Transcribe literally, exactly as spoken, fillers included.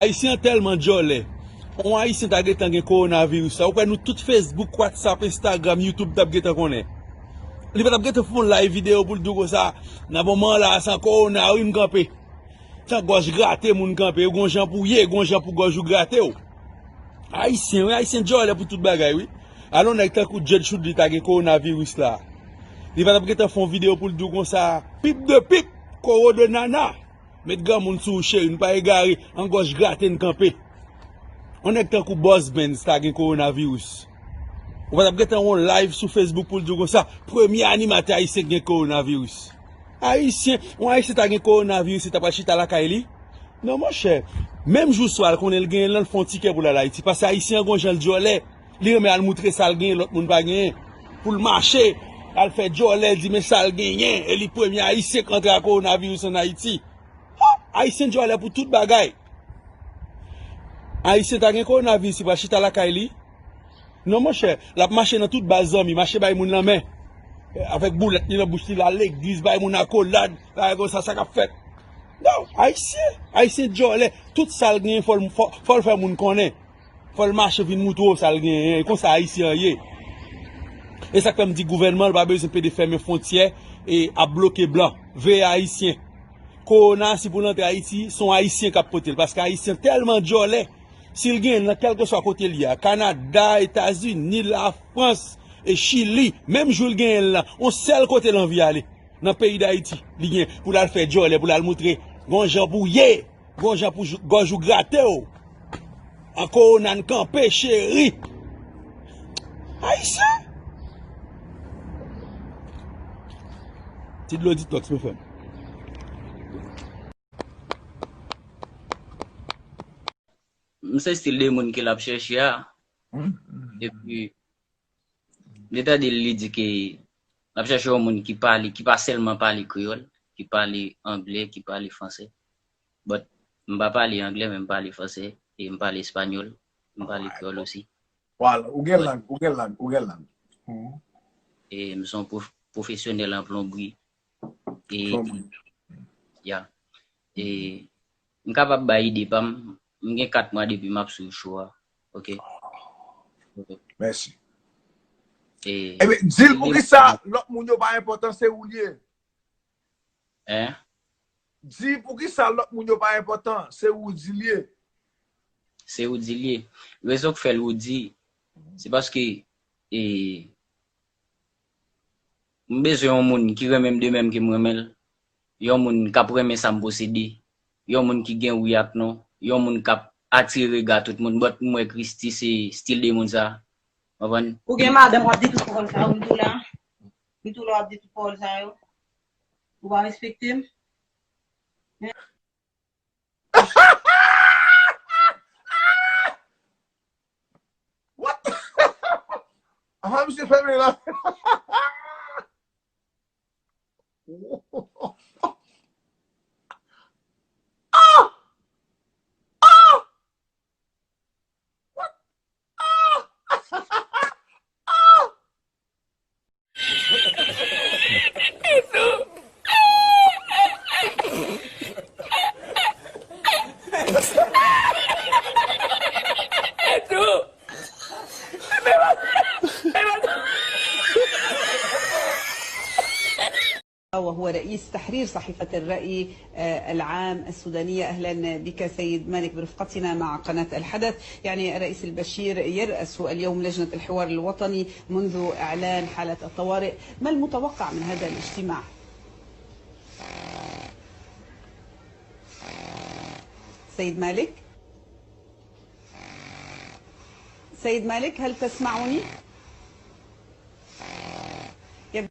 Ayisyen an tèlman djòlè. Yon Ayisyen ta gentan gen kowonaviris la. Ou kwè nou tout Facebook, WhatsApp, Instagram, YouTube t ap gentan konnen? Li pa t ap gentan fè yon live videyo pou l di w konsa, nan moman an la, san kowona, wi, m kanpe. San gòj grate moun kanpe, gon jan pou ye, gon jan pou gòj ou grate w. Ayisyen, wi, Ayisyen djòlè pou tout bagay, wi. Alò, nèg tankou Judge Shoudly ta gen kowonaviris la. Li pa t ap gentan fè yon videyo pou l di w konsa, pip de pip, kowo de nana. Met granmoun sou ou, cheri, nou pa egare, an gòj grate n kanpe. Yon nèg tankou Boss Benz ta gen kowonaviris. Ou pa t ap gentan yon live sou Facebook pou l di w konsa, premye animatè ayisyen ki gen kowonaviris. Ayisyen, yon Ayisyen ta gen kowonaviris, li ta pral chita lakay li? Non, monchè. Menm jou swa l konnen l genyen l lan, l fè yon tikè pou l al Ayiti. Paske Ayisyen an gon jan l djòlè. Li renmen al moutre sa l genyen, lòt moun pa genyen. Pou l mache, al fè djòlè, di men sa l genyen. E li premye Ayisyen k antre ak kowonaviris ann Ayiti. Ha! Ayisyen djòlè pou tout bagay. Ayisyen ta gen kowonaviris, li pral chita lakay li? Non, monchè, l ap mache nan tout baz zanmi, mache bay moun lanmen. Avèk boulèt li nan bouch li, l al legliz, bay moun akolad, bagay konsa, sa k ap fèt? Non, Ayisyen, Ayisyen djòlè, tout sa l genyen, fò l, fò, fò l fè moun konnen. Fò l mache vin moutre w sa l genyen, e konsa Ayisyen an ye. E sa k fè m di gouvènman l pa bezwen pede fèmen fwontyè e ap bloke blan. Veye Ayisyen. Kowona, si pou l antre Ayiti, se yon Ayisyen k ap pote l, paske Ayisyen tèlman djòlè, si l genyen l nan kèlkeswa kote l ye a, Kanada, Etazini, Lafrans, e Chili, menm jou l genyen l lan, yon sèl kote l anvi ale, nan peyi Dayiti, li gen pou l al fè djòlè, pou l al moutre gon jan pou ye, gon jan pou jou- gòj ou grate w. An kowona n kanpe, cheri. Ayisyen! Ti dlo detox, mon frè. M se stil de moun ke l ap chèche a. Epi, m te tande l, li di ke l ap chèche yon moun ki pale, ki pa sèlman pale kreyòl, ki pale anglè, ki pale fransè. But, m pa pale anglè, men m pale fransè, e m pale espanyòl, m pale kreyòl osi. Wala, ou gen lang, ou gen lang, ou gen lang. Mhm. E m se yon pwof- pwofesyonèl an plonbri. E, Plonbri. Ya. E m kapab bay ide pa m. M gen kat mwa depi m ap swiv show a. Ok. Mèsi. E, Ebyen, di l pou kisa lòt moun yo pa enpòtan, se ou l ye. Hein? Di pou kisa lòt moun yo pa enpòtan, se ou di l ye. Se ou di l ye. Rezon k fè l ou di, se paske, e, m bezwen yon moun ki renmen m de menm ke m renmen l. Yon moun k ap renmen sa m posede. Yon moun ki gen wi ak non. Yon moun k ap atire rega tout moun. But m wè Christy se stil de moun sa. Konprann? Ou gen madanm w ap di tout pawòl sa yo, m tou la. M tou la w ap di tout pawòl sa yo. Ou pa respekte m. What? Ah, misye fèmen la. Ah! Ah! What? Ah! Ah! وهو رئيس تحرير صحيفة الرأي، آه، العام السودانية. أهلًا بك سيد مالك برفقتنا مع قناة الحدث. يعني الرئيس البشير يرأس اليوم لجنة الحوار الوطني منذ إعلان حالة الطوارئ. ما المتوقع من هذا الاجتماع؟ سيد مالك؟ سيد مالك، هل تسمعني؟ يبدو